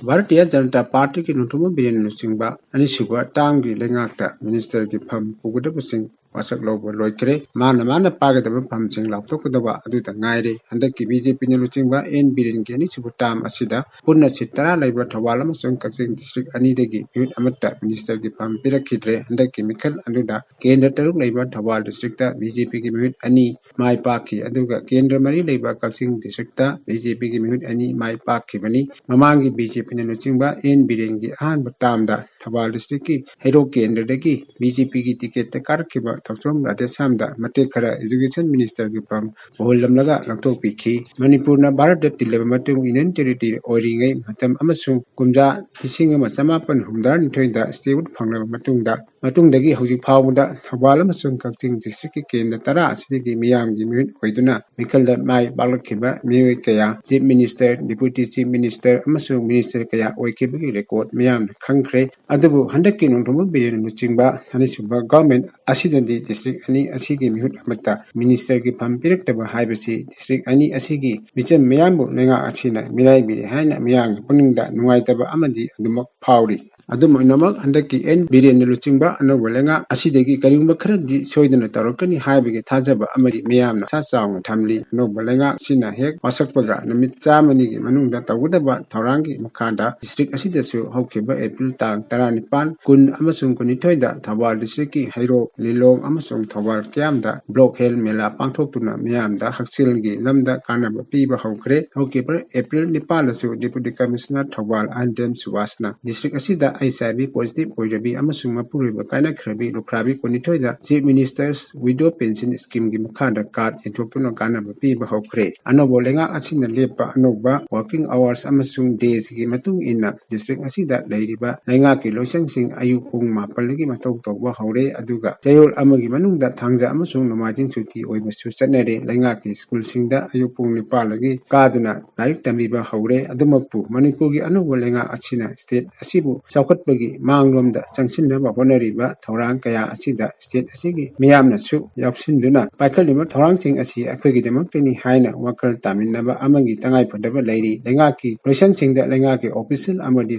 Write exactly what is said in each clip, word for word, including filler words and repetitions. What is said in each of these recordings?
ꯚꯥꯔꯇꯤꯌ ꯖꯅꯇꯥ ꯄꯥꯔꯇꯤꯒꯤ ꯅꯣꯡꯊꯣꯝꯕꯝ ꯕꯤꯔꯦꯟꯅ ꯂꯨꯆꯤꯡꯕ ꯑꯅꯤꯁꯨꯕ ꯇꯥꯝꯒꯤ ꯂꯩꯉꯥꯛꯇ ꯃꯤꯅꯤꯁꯇꯔꯒꯤ ꯐꯝ ꯄꯨꯒꯗꯕꯁꯤꯡ ꯋꯥꯁꯛ ꯂꯧꯕ ꯂꯣꯏꯈ꯭ꯔꯦ꯫ ꯃꯥꯅ ꯃꯥꯅ ꯄꯥꯏꯒꯗꯕ ꯐꯝꯁꯤꯡ ꯂꯥꯎꯊꯣꯛꯀꯗꯕ ꯑꯗꯨꯗ ꯉꯥꯏꯔꯦ꯫ ꯍꯟꯗꯛꯀꯤ ꯕꯤ ꯖꯦ ꯄꯤꯅ ꯂꯨꯆꯤꯡꯕ ꯑꯦꯟ ꯕꯤꯔꯦꯟꯒꯤ ꯑꯅꯤꯁꯨꯕ ꯇꯥꯝ ꯑꯁꯤꯗ ꯄꯨꯟꯅ ꯁꯤꯠ ꯇꯔꯥ ꯂꯩꯕ ꯊꯧꯕꯥꯜ ꯑꯃꯁꯨꯡ ꯀꯛꯆꯤꯡ ꯗꯤꯁꯇ꯭ꯔꯤꯛ ꯑꯅꯤꯗꯒꯤ ꯃꯤꯍꯨꯠ ꯑꯃꯠꯇ ꯃꯤꯅꯤꯁꯇꯔꯒꯤ ꯐꯝ ꯄꯤꯔꯛꯈꯤꯗ꯭ꯔꯦ꯫ ꯍꯟꯗꯛꯀꯤ ꯃꯤꯈꯜ ꯑꯗꯨꯗ ꯀꯦꯟꯗ꯭ꯔ ꯇꯔꯨꯛ ꯂꯩꯕ ꯊꯧꯕꯥꯜ ꯗꯤꯁꯇ꯭ꯔꯤꯛꯇ ꯕꯤ ꯖꯦ ꯄꯤꯒꯤ ꯃꯤꯍꯨꯠ ꯑꯅꯤ ꯃꯥꯏ ꯄꯥꯛꯈꯤ, ꯑꯗꯨꯒ ꯀꯦꯟꯗ꯭ꯔ ꯃꯔꯤ ꯂꯩꯕ ꯀꯛꯆꯤꯡ ꯗꯤꯁꯇ꯭ꯔꯤꯛꯇ ꯕꯤ ꯖꯦ ꯄꯤꯒꯤ ꯃꯤꯍꯨꯠ ꯑꯅꯤ ꯃꯥꯏ ꯄꯥꯛꯈꯤꯕꯅꯤ꯫ ꯃꯃꯥꯡꯒꯤ ꯕꯤ ꯖꯦ ꯄꯤꯅ ꯂꯨꯆꯤꯡꯕ ꯑꯦꯟ ꯕꯤꯔꯦꯟꯒꯤ ꯑꯍꯥꯟꯕ ꯇꯥꯝꯗ ꯊꯧꯕꯥꯜ ꯗꯤꯁꯇ꯭ꯔꯤꯛꯀꯤ ꯍꯩꯔꯣꯛ ꯀꯦꯟꯗ꯭ꯔꯗꯒꯤ ꯕꯤ ꯖꯦ ꯄꯤꯒꯤ ꯇꯤꯀꯦꯠꯇ ꯀꯥꯔꯛꯈꯤꯕ ꯊꯣꯛꯆꯣꯝ ꯔꯥꯙꯦꯁ꯭ꯌꯥꯝꯗ ꯃꯇꯦꯛ ꯈꯔ ꯏꯖꯨꯀꯦꯁꯟ ꯃꯤꯅꯤꯁꯇꯔꯒꯤ ꯐꯝ ꯄꯨꯍꯜꯂꯝꯂꯒ ꯂꯧꯊꯣꯛꯄꯤꯈꯤ꯫ ꯃꯅꯤꯄꯨꯔꯅ ꯚꯥꯔꯠꯇ ꯇꯤꯜꯂꯕ ꯃꯇꯨꯡ ꯏꯟꯗꯤꯌꯟ ꯇꯦꯔꯤꯇꯣꯔꯤ ꯑꯣꯏꯔꯤꯉꯩ ꯃꯇꯝ ꯑꯃꯁꯨꯡ ꯀꯨꯝꯖꯥ ꯂꯤꯁꯤꯡ ꯑꯃ ꯆꯃꯥꯄꯟ ꯍꯨꯝꯐꯨꯇꯔꯥꯅꯤꯊꯣꯏꯗ ꯁ꯭ꯇꯦꯠꯍꯨꯗ ꯐꯪꯂꯕ ꯃꯇꯨꯡꯗ, ꯃꯇꯨꯡꯗꯒꯤ ꯍꯧꯖꯤꯛ ꯐꯥꯎꯕꯗ ꯊꯧꯕꯥꯜ ꯑꯃꯁꯨꯡ ꯀꯛꯆꯤꯡ ꯗꯤꯁꯇ꯭ꯔꯤꯛꯀꯤ ꯀꯦꯟꯗ꯭ꯔ ꯇꯔꯥ ꯑꯁꯤꯗꯒꯤ ꯃꯤꯌꯥꯝꯒꯤ ꯃꯤꯍꯨꯠ ꯑꯣꯏꯗꯨꯅ ꯃꯤꯈꯜꯗ ꯃꯥꯏ ꯄꯥꯛꯂꯛꯈꯤꯕ ꯃꯤꯑꯣꯏ ꯀꯌꯥ, chief minister, deputy chief minister ꯑꯃꯁꯨꯡ ꯃꯤꯅꯤꯁꯇꯔ ꯀꯌꯥ ꯑꯣꯏꯈꯤꯕꯒꯤ ꯔꯦꯀꯣꯔꯗ ꯃꯤꯌꯥꯝꯅ ꯈꯪꯈ꯭ꯔꯦ꯫ ꯑꯗꯨꯕꯨ ꯍꯟꯗꯛꯀꯤ ꯅꯣꯡꯊꯣꯝꯕꯝ ꯕꯤꯔꯦꯟꯅ ꯂꯨꯆꯤꯡꯕ ꯑꯅꯤꯁꯨꯕ ꯒꯚꯔꯟꯃꯦꯟꯠ ꯑꯁꯤꯗꯗꯤ ꯗꯤꯁꯇ꯭ꯔꯤꯛ ꯑꯅꯤ ꯑꯁꯤꯒꯤ ꯃꯤꯍꯨꯠ ꯑꯃꯠꯇ ꯃꯤꯅꯤꯁꯇꯔꯒꯤ ꯐꯝ ꯄꯤꯔꯛꯇꯕ ꯍꯥꯏꯕꯁꯤ ꯗꯤꯁꯇ꯭ꯔꯤꯛ ꯑꯅꯤ ꯑꯁꯤꯒꯤ ꯃꯤꯆꯝ ꯃꯤꯌꯥꯝꯕꯨ ꯂꯩꯉꯥꯛ ꯑꯁꯤꯅ ꯃꯤꯔꯥꯏꯕꯤꯔꯦ ꯍꯥꯏꯅ ꯃꯤꯌꯥꯝꯒꯤ ꯄꯨꯛꯅꯤꯡꯗ ꯅꯨꯡꯉꯥꯏꯇꯕ ꯑꯃꯗꯤ ꯑꯗꯨꯃꯛ ꯐꯥꯎꯔꯤ꯫ ꯑꯗꯨꯝ ꯑꯣꯏꯅꯃꯛ, ꯍꯟꯗꯛꯀꯤ ꯑꯦꯟ ꯕꯤꯔꯦꯟꯅ ꯂꯨꯆꯤꯡꯕ ꯑꯅꯧꯕ ꯂꯩꯉꯥꯛ ꯑꯁꯤꯗꯒꯤ ꯀꯔꯤꯒꯨꯝꯕ ꯈꯔꯗꯤ ꯁꯣꯏꯗꯅ ꯇꯧꯔꯛꯀꯅꯤ ꯍꯥꯏꯕꯒꯤ ꯊꯥꯖꯕ ꯑꯃꯗꯤ ꯃꯤꯌꯥꯝꯅ ꯑꯁꯥ ꯆꯥꯎꯅ ꯊꯝꯂꯤ꯫ ꯑꯅꯧꯕ ꯂꯩꯉꯥꯛ ꯑꯁꯤꯅ ꯍꯦꯛ ꯋꯥꯁꯛꯄꯒ ꯅꯨꯃꯤꯠ ꯆꯥꯝꯃꯅꯤꯒꯤ ꯃꯅꯨꯡꯗ ꯇꯧꯒꯗꯕ ꯊꯧꯔꯥꯡꯒꯤ ꯃꯈꯥꯗ ꯗꯤꯁꯇ꯭ꯔꯤꯛ ꯑꯁꯤꯗꯁꯨ ꯍꯧꯈꯤꯕ ꯑꯦꯄ꯭ꯔꯤꯜ ꯇꯥꯡ ꯇꯔꯥꯅꯤꯄꯥꯟ, ꯀꯨꯟ ꯑꯃꯁꯨꯡ ꯀꯨꯟꯅꯤꯊꯣꯏꯗ ꯊꯧꯕꯥꯜ ꯗꯤꯁꯇ꯭ꯔꯤꯛꯀꯤ ꯍꯩꯔꯣꯛ, ꯂꯤꯂꯣꯡ ꯑꯃꯁꯨꯡ ꯊꯧꯕꯥꯜ ꯀꯤꯌꯥꯝꯗ ꯕ꯭ꯂꯣꯛ ꯍꯦꯜꯊ ꯃꯦꯂꯥ ꯄꯥꯡꯊꯣꯛꯇꯨꯅ ꯃꯤꯌꯥꯝꯗ ꯍꯛꯁꯦꯜꯒꯤ ꯂꯝꯗ ꯀꯥꯟꯅꯕ ꯄꯤꯕ ꯍꯧꯈ꯭ꯔꯦ꯫ ꯍꯧꯈꯤꯕ ꯑꯦꯄ꯭ꯔꯤꯜ ꯅꯤꯄꯥꯟꯗꯁꯨ ꯗꯤꯄꯨꯇꯤ ꯀꯃꯤꯁꯅꯔ ꯊꯧꯕꯥꯜ ꯑꯥꯏꯟꯗꯦꯝ ꯁꯨꯕꯥꯁꯅ ꯗꯤꯁꯇ꯭ꯔꯤꯛ ꯑꯁꯤꯗ ꯑꯩꯆ ꯑꯥꯏ ꯚꯤ ꯄꯣꯖꯤꯇꯤꯚ ꯑꯣꯏꯔꯕꯤ ꯑꯃꯁꯨꯡ ꯃꯄꯨꯔꯣꯏꯕ ꯀꯥꯏꯅꯈ꯭ꯔꯕꯤ ꯂꯨꯈ꯭ꯔꯥꯕꯤ ꯀꯨꯟꯅꯤꯊꯣꯏꯗ ꯆꯤꯐ ꯃꯤꯅꯤꯁꯇꯔꯁ ꯋꯤꯗꯣ ꯄꯦꯟꯁꯤꯟ ꯁ꯭ꯀꯤꯝꯒꯤ ꯃꯈꯥꯗ ꯀꯥꯔꯗ ꯌꯦꯟꯊꯣꯛꯇꯨꯅ ꯀꯥꯟꯅꯕ ꯄꯤꯕ ꯍꯧꯈ꯭ꯔꯦ꯫ ꯑꯅꯧꯕ ꯂꯩꯉꯥꯛ ꯑꯁꯤꯅ ꯂꯦꯞꯄ ꯑꯅꯧꯕ ꯋꯥꯔꯀꯤꯡ ꯑꯋꯥꯔꯁ ꯑꯃꯁꯨꯡ ꯗꯦꯖꯒꯤ ꯃꯇꯨꯡ ꯏꯟꯅ ꯗꯤꯁꯇ꯭ꯔꯤꯛ ꯑꯁꯤꯗ ꯂꯩꯔꯤꯕ ꯂꯩꯉꯥꯛꯀꯤ ꯂꯣꯏꯁꯪꯁꯤꯡ ꯑꯌꯨꯛ ꯄꯨꯡ ꯃꯥꯄꯟꯗꯒꯤ ꯃꯊꯧ ꯇꯧꯕ ꯍꯧꯔꯦ꯫ ꯑꯗꯨꯒ ꯆꯌꯣꯜ ꯑꯃꯒꯤ ꯃꯅꯨꯡꯗ ꯊꯥꯡꯖ ꯑꯃꯁꯨꯡ ꯅꯣꯡꯃꯥꯏꯖꯤꯡ ꯁꯨꯇꯤ ꯑꯣꯏꯕꯁꯨ ꯆꯠꯅꯔꯦ꯫ ꯂꯩꯉꯥꯛꯀꯤ ꯁ꯭ꯀꯨꯜꯁꯤꯡꯗ ꯑꯌꯨꯛ ꯄꯨꯡ ꯅꯤꯄꯥꯟꯗꯒꯤ ꯀꯥꯗꯨꯅ ꯂꯥꯏꯔꯤꯛ ꯇꯝꯕꯤꯕ ꯍꯧꯔꯦ꯫ ꯑꯗꯨꯃꯛꯄꯨ ꯃꯅꯤꯄꯨꯔꯒꯤ ꯑꯅꯧꯕ ꯂꯩꯉꯥꯛ ꯑꯁꯤꯅ ꯁ꯭ꯇꯦꯠ ꯑꯁꯤꯕꯨ ꯆꯥꯎꯈꯠꯄꯒꯤ ꯃꯥꯡꯂꯣꯝꯗ ꯆꯪꯁꯤꯟꯅꯕ ꯍꯣꯠꯅꯔꯤꯕ ꯊꯧꯔꯥꯡ ꯀꯌꯥ ꯑꯁꯤꯗ ꯁ꯭ꯇꯦꯠ ꯑꯁꯤꯒꯤ ꯃꯤꯌꯥꯝꯅꯁꯨ ꯌꯥꯎꯁꯤꯟꯗꯨꯅ ꯄꯥꯏꯈꯠꯂꯤꯕ ꯊꯧꯔꯥꯡꯁꯤꯡ ꯑꯁꯤ ꯑꯩꯈꯣꯏꯒꯤꯗꯃꯛꯇꯅꯤ ꯍꯥꯏꯅ ꯋꯥꯈꯜ ꯇꯥꯃꯤꯟꯅꯕ ꯑꯃꯒꯤ ꯇꯉꯥꯏꯐꯗꯕ ꯂꯩꯔꯤ꯫ ꯂꯩꯉꯥꯛꯀꯤ ꯂꯣꯏꯁꯪꯁꯤꯡꯗ ꯂꯩꯉꯥꯛꯀꯤ ꯑꯣꯐꯤꯁꯤꯌꯦꯜ ꯑꯃꯗꯤ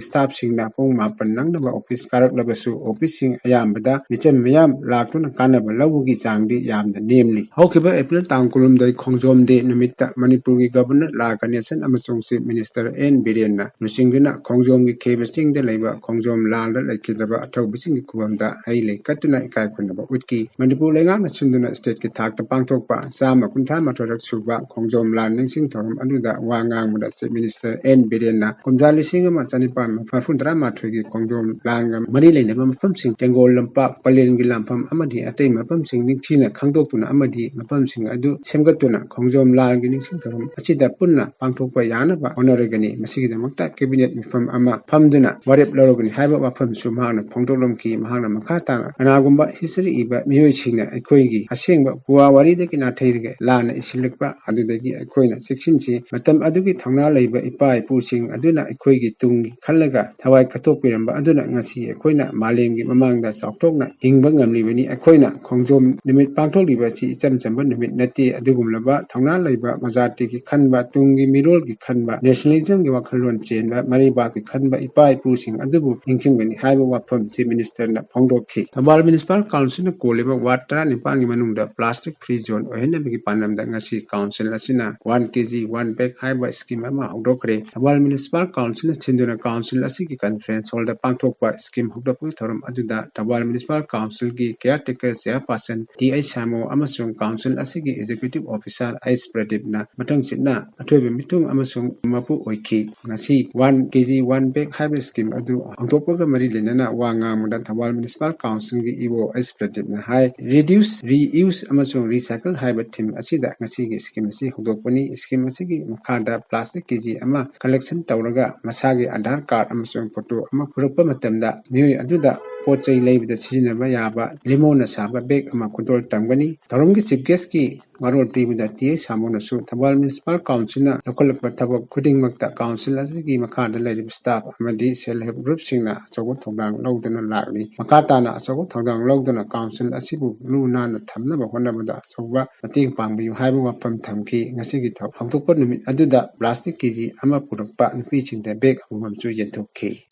ꯁ꯭ꯇꯥꯐꯁꯤꯡꯅ ꯄꯨꯡ ꯃꯥꯄꯟ ꯅꯪꯅꯕ ꯑꯣꯐꯤꯁ ꯀꯥꯔꯛꯂꯕꯁꯨ, ꯑꯣꯐꯤꯁꯁꯤꯡ ꯑꯌꯥꯝꯕꯗ ꯃꯤꯆꯝ ꯃꯤꯌꯥꯝ ꯂꯥꯛꯇꯨꯅ ꯀꯥꯟꯅꯕ ꯂꯧꯕꯒꯤ ꯆꯥꯡꯗꯤ ꯌꯥꯝꯅ ꯅꯦꯝꯂꯤ꯫ ꯍꯧꯈꯤꯕ ꯑꯦꯄ꯭ꯔꯤꯜ ꯇꯥꯡ ꯀꯨꯟꯍꯨꯝꯗꯣꯏ ꯈꯣꯡꯖꯣꯝ ꯗꯦ ꯅꯨꯃꯤꯠꯇ ꯃꯅꯤꯄꯨꯔꯒꯤ ꯒꯕꯔꯅꯔ ꯂꯥ ꯒꯅꯦꯁꯟ ꯑꯃꯁꯨꯡ ꯆꯤꯐ ꯃꯤꯅꯤꯁꯇꯔ ꯑꯦꯟ ꯕꯤꯔꯦꯟꯅ ꯂꯨꯆꯤꯡꯗꯨꯅ ꯈꯣꯡꯖꯣꯝꯒꯤ ꯈꯦꯕ ꯆꯤꯡꯗ ꯂꯩꯕ ꯈꯣꯡꯖꯣꯝ ꯂꯥꯟꯗ ꯂꯩꯈꯤꯗ꯭ꯔꯕ ꯑꯊꯧꯕꯁꯤꯡꯒꯤ ꯈꯨꯕꯝꯗ ꯍꯩ ꯂꯩ ꯀꯠꯇꯨꯅ ꯏꯀꯥꯏ ꯈꯨꯝꯅꯕ ꯎꯠꯈꯤ꯫ ꯃꯅꯤꯄꯨꯔ ꯂꯩꯉꯥꯛꯅ ꯁꯤꯟꯗꯨꯅ ꯁ꯭ꯇꯦꯠꯀꯤ ꯊꯥꯛꯇ ꯄꯥꯡꯊꯣꯛꯄ ꯆꯥꯝꯃ ꯀꯨꯟꯊ꯭ꯔꯥ ꯃꯥꯊꯣꯏꯔꯛ ꯁꯨꯕ ꯈꯣꯡꯖꯣꯝ ꯂꯥꯟ ꯅꯤꯡꯁꯤꯡ ꯊꯧꯔꯝ ꯑꯗꯨꯗ ꯋꯥ ꯉꯥꯡꯕꯗ ꯆꯤꯐ ꯃꯤꯅꯤꯁꯇꯔ ꯑꯦꯟ ꯕꯤꯔꯦꯟꯅ ꯀꯨꯝꯖꯥ ꯂꯤꯁꯤꯡ ꯑꯃ ꯆꯅꯤꯄꯥꯟ ꯃꯔꯐꯨ ꯇꯔꯥꯃꯥꯊꯣꯏꯒꯤ ꯈꯣꯡꯖꯣꯝ ꯂꯥꯟꯒ ꯃꯔꯤ ꯂꯩꯅꯕ ꯃꯐꯝꯁꯤꯡ, ꯇꯦꯡꯒꯣꯜ ꯂꯝꯄꯥꯛ, ꯄꯂꯦꯟꯒꯤ ꯂꯥꯟꯐꯝ ꯑꯃꯗꯤ ꯑꯇꯩ ꯃꯐꯝꯁꯤꯡ ꯅꯤꯡꯊꯤꯅ ꯈꯪꯗꯣꯛꯇꯨꯅ ꯑꯃꯗꯤ ꯃꯐꯝꯁꯤꯡ ꯑꯗꯨ ꯁꯦꯝꯒꯠꯇꯨꯅ ꯈꯣꯡꯖꯣꯝ ꯂꯥꯟꯒꯤ ꯅꯤꯡꯁꯤꯡ ꯊꯧꯔꯝ ꯑꯁꯤꯗ ꯄꯨꯟꯅ ꯄꯥꯡꯊꯣꯛꯄ ꯌꯥꯅꯕ ꯍꯣꯠꯅꯔꯒꯅꯤ꯫ ꯃꯁꯤꯒꯤꯗꯃꯛꯇ ꯀꯦꯕꯤꯅꯦꯠ ꯃꯤꯐꯝ ꯑꯃ ꯐꯝꯗꯨꯅ ꯋꯥꯔꯦꯞ ꯂꯧꯔꯒꯅꯤ ꯍꯥꯏꯕ ꯋꯥꯐꯝꯁꯨ ꯃꯍꯥꯛꯅ ꯐꯣꯡꯗꯣꯛꯂꯝꯈꯤ꯫ ꯃꯍꯥꯛꯅ ꯃꯈꯥ ꯇꯥꯅ ꯀꯅꯥꯒꯨꯝꯕ ꯍꯤꯁꯇ꯭ꯔꯤ ꯏꯕ ꯃꯤꯑꯣꯏꯁꯤꯡꯅ ꯑꯩꯈꯣꯏꯒꯤ ꯑꯁꯦꯡꯕ ꯄꯨꯋꯥ ꯋꯥꯔꯤꯗꯒꯤ ꯅꯥꯊꯩꯔꯒ ꯂꯥꯟꯅ ꯏꯁꯤꯜꯂꯛꯄ ꯑꯗꯨꯗꯒꯤ ꯑꯩꯈꯣꯏꯅ ꯆꯦꯛꯁꯤꯟꯁꯤ꯫ ꯃꯇꯝ ꯑꯗꯨꯒꯤ ꯊꯧꯅꯥ ꯂꯩꯕ ꯏꯄꯥ ꯏꯄꯨꯁꯤꯡ ꯑꯗꯨꯅ ꯑꯩꯈꯣꯏꯒꯤ ꯇꯨꯡꯒꯤ ꯈꯜꯂꯒ ꯊꯋꯥꯏ ꯀꯠꯊꯣꯛꯄꯤꯔꯝꯕ ꯑꯗꯨꯅ ꯉꯁꯤ ꯑꯩꯈꯣꯏꯅ ꯃꯥꯂꯦꯝꯒꯤ ꯃꯃꯥꯡꯗ ꯆꯥꯎꯊꯣꯛꯅ ꯍꯤꯡꯕ ꯉꯝꯂꯤꯕꯅꯤ꯫ ꯑꯩꯈꯣꯏꯅ ꯈꯣꯡꯖꯣꯝ ꯅꯨꯃꯤꯠ ꯄꯥꯡꯊꯣꯛꯂꯤꯕ ꯑꯁꯤ ꯏꯆꯝ ꯆꯝꯕ ꯅꯨꯃꯤꯠ ꯅꯠꯇꯦ꯫ ꯑꯗꯨꯒꯨꯝꯂꯕ ꯊꯧꯅꯥ ꯂꯩꯕ ꯃꯖꯥꯇꯤꯒꯤ ꯈꯟꯕ, ꯇꯨꯡꯒꯤ ꯃꯤꯔꯣꯜꯒꯤ ꯈꯟꯕ, ꯅꯦꯁꯅꯦꯂꯤꯖꯝꯒꯤ ꯋꯥꯈꯜꯂꯣꯟ ꯆꯦꯟꯕ, ꯃꯔꯩꯕꯥꯛꯀꯤ ꯈꯟꯕ ꯏꯄꯥ ꯏꯄꯨꯁꯤꯡ ꯑꯗꯨꯕꯨ ꯅꯤꯡꯁꯤꯡꯒꯅꯤ ꯍꯥꯏꯕ ꯋꯥꯐꯝ ꯆꯤꯐ ꯃꯤꯅꯤꯁꯇꯔꯅ ꯐꯣꯡꯗꯣꯛꯈꯤ꯫ ꯊꯧꯕꯥꯜ ꯃ꯭ꯌꯨꯅꯤꯁꯤꯄꯥꯜ ꯀꯥꯎꯟꯁꯤꯜꯅ ꯀꯣꯜꯂꯤꯕ ꯋꯥꯔꯗ ꯇꯔꯥꯅꯤꯄꯥꯟꯒꯤ ꯃꯅꯨꯡꯗ ꯄ꯭ꯂꯥꯁꯇꯤꯛ ꯐ꯭ꯔꯤ ꯖꯣꯟ ꯑꯣꯏꯍꯟꯅꯕꯒꯤ ꯄꯥꯟꯗꯝꯗ ꯉꯁꯤ ꯀꯥꯎꯟꯁꯤꯜ ꯑꯁꯤꯅ ꯋꯥꯟ ꯀꯦ ꯖꯤ ꯋꯥꯟ ꯕꯦꯒ ꯍꯥꯏꯕ ꯁ꯭ꯀꯤꯝ ꯑꯃ ꯍꯧꯗꯣꯛꯈ꯭ꯔꯦ꯫ ꯊꯧꯕꯥꯜ ꯃ꯭ꯌꯨꯅꯤꯁꯤꯄꯥꯜ ꯀꯥꯎꯟꯁꯤꯜꯅ ꯁꯤꯟꯗꯨꯅ ꯀꯥꯎꯟꯁꯤꯜ ꯑꯁꯤꯒꯤ ꯀꯟꯐꯔꯦꯟꯁ ꯍꯣꯜꯗ ꯄꯥꯡꯊꯣꯛꯄ ꯁ꯭ꯀꯤꯝ ꯍꯧꯗꯣꯛꯄꯒꯤ ꯊꯧꯔꯝ ꯑꯗꯨꯗ ꯊꯧꯕꯥꯜ ꯃ꯭ꯌꯨꯅꯤꯁꯤꯄꯥꯜ ꯀꯥꯎꯟꯁꯤꯜꯒꯤ ꯀꯤꯌꯥꯔ ꯇꯦꯀꯔ ꯆꯦꯌꯥꯔꯄꯥꯔꯁꯟ ꯇꯤ ꯑꯩꯆ ꯁꯥꯃꯣ ꯑꯃꯁꯨꯡ ꯀꯥꯎꯟꯁꯤꯜ ꯑꯁꯤꯒꯤ ꯑꯦꯛꯖꯤꯀ꯭ꯌꯨꯇꯤꯚ ꯑꯣꯐꯤꯁꯥꯔ ꯑꯩꯆ ꯄ꯭ꯔꯗꯤꯞꯅ ꯃꯊꯪꯁꯤꯠꯅ ꯑꯊꯣꯏꯕ ꯃꯤꯊꯨꯡ ꯑꯃꯁꯨꯡ ꯃꯄꯨ ꯑꯣꯏꯈꯤ꯫ ꯉꯁꯤ ꯋꯥꯟ ꯀꯦ ꯖꯤ ꯋꯥꯟ ꯕꯦꯒ ꯍꯥꯏꯕ ꯁ꯭ꯀꯤꯝ ꯑꯗꯨ ꯍꯧꯗꯣꯛꯄꯒ ꯃꯔꯤ ꯂꯩꯅꯅ ꯋꯥ ꯉꯥꯡꯕꯗ ꯊꯧꯕꯥꯜ ꯃ꯭ꯌꯨꯅꯤꯁꯤꯄꯥꯜ ꯀꯥꯎꯟꯁꯤꯜꯒꯤ ꯏ ꯑꯣ ꯑꯩꯆ ꯄ꯭ꯔꯗꯤꯞꯅ ꯍꯥꯏ, ꯔꯤꯗ꯭ꯌꯨꯁ, ꯔꯤꯌꯨꯁ ꯑꯃꯁꯨꯡ ꯔꯤꯁꯥꯏꯀꯜ ꯍꯥꯏꯕ ꯊꯤꯝ ꯑꯁꯤꯗ ꯉꯁꯤꯒꯤ ꯁ꯭ꯀꯤꯝ ꯑꯁꯤ ꯍꯧꯗꯣꯛꯄꯅꯤ꯫ ꯁ꯭ꯀꯤꯝ ꯑꯁꯤꯒꯤ ꯃꯈꯥꯗ ꯄ꯭ꯂꯥꯁꯇꯤꯛ ꯀꯦ ꯖꯤ ꯑꯃ ꯀꯂꯦꯛꯁꯟ ꯇꯧꯔꯒ ꯃꯁꯥꯒꯤ ꯑꯙꯥꯔ ꯀꯥꯔꯗ ꯑꯃꯁꯨꯡ ꯐꯣꯇꯣ ꯑꯃ ꯄꯨꯔꯛꯄ ꯃꯇꯝꯗ ꯃꯤꯑꯣꯏ ꯑꯗꯨꯗ ꯄꯣꯠ ꯆꯩ ꯂꯩꯕꯗ ꯁꯤꯖꯤꯟꯅꯕ ꯌꯥꯕ ꯂꯤꯃꯣꯟꯅ ꯁꯥꯕ ꯕꯦꯒ ꯑꯃ ꯈꯨꯗꯣꯜ ꯇꯝꯒꯅꯤ꯫ ꯊꯧꯔꯝꯒꯤ ꯆꯤꯐ ꯒꯦꯁꯀꯤ ꯋꯥꯔꯣꯜ ꯄꯤꯕꯗ ꯇꯤ ꯑꯩꯆ ꯁꯥꯃꯣꯅꯁꯨ ꯊꯧꯕꯥꯜ ꯃ꯭ꯌꯨꯅꯤꯁꯤꯄꯥꯜ ꯀꯥꯎꯟꯁꯤꯜꯅ ꯂꯧꯈꯠꯂꯛꯄ ꯊꯕꯛ ꯈꯨꯗꯤꯡꯃꯛꯇ ꯀꯥꯎꯟꯁꯤꯜ ꯑꯁꯤꯒꯤ ꯃꯈꯥꯗ ꯂꯩꯔꯤꯕ ꯁ꯭ꯇꯥꯐ ꯑꯃꯗꯤ ꯁꯦꯜꯐ ꯍꯦꯜꯞ ꯒ꯭ꯔꯨꯞꯁꯤꯡꯅ ꯑꯆꯧꯕ ꯊꯧꯗꯥꯡ ꯂꯧꯗꯨꯅ ꯂꯥꯛꯂꯤ꯫ ꯃꯈꯥ ꯇꯥꯅ ꯑꯆꯧꯕ ꯊꯧꯗꯥꯡ ꯂꯧꯗꯨꯅ ꯀꯥꯎꯟꯁꯤꯜ ꯑꯁꯤꯕꯨ ꯂꯨ ꯅꯥꯟꯅ ꯊꯝꯅꯕ ꯍꯣꯠꯅꯕꯗ ꯑꯆꯧꯕ ꯃꯇꯦꯡ ꯄꯥꯡꯕꯤꯌꯨ ꯍꯥꯏꯕ ꯋꯥꯐꯝ ꯊꯝꯈꯤ꯫ ꯉꯁꯤꯒꯤ ꯊꯧ-, ꯍꯧꯗꯣꯛꯄ ꯅꯨꯃꯤꯠ ꯑꯗꯨꯗ ꯄ꯭ꯂꯥꯁꯇꯤꯛ ꯀꯦ ꯖꯤ ꯑꯃ ꯄꯨꯔꯛꯄ ꯅꯨꯄꯤꯁꯤꯡꯗ ꯕꯦꯒ ꯑꯃꯃꯝꯁꯨ ꯌꯦꯟꯊꯣꯛꯈꯤ꯫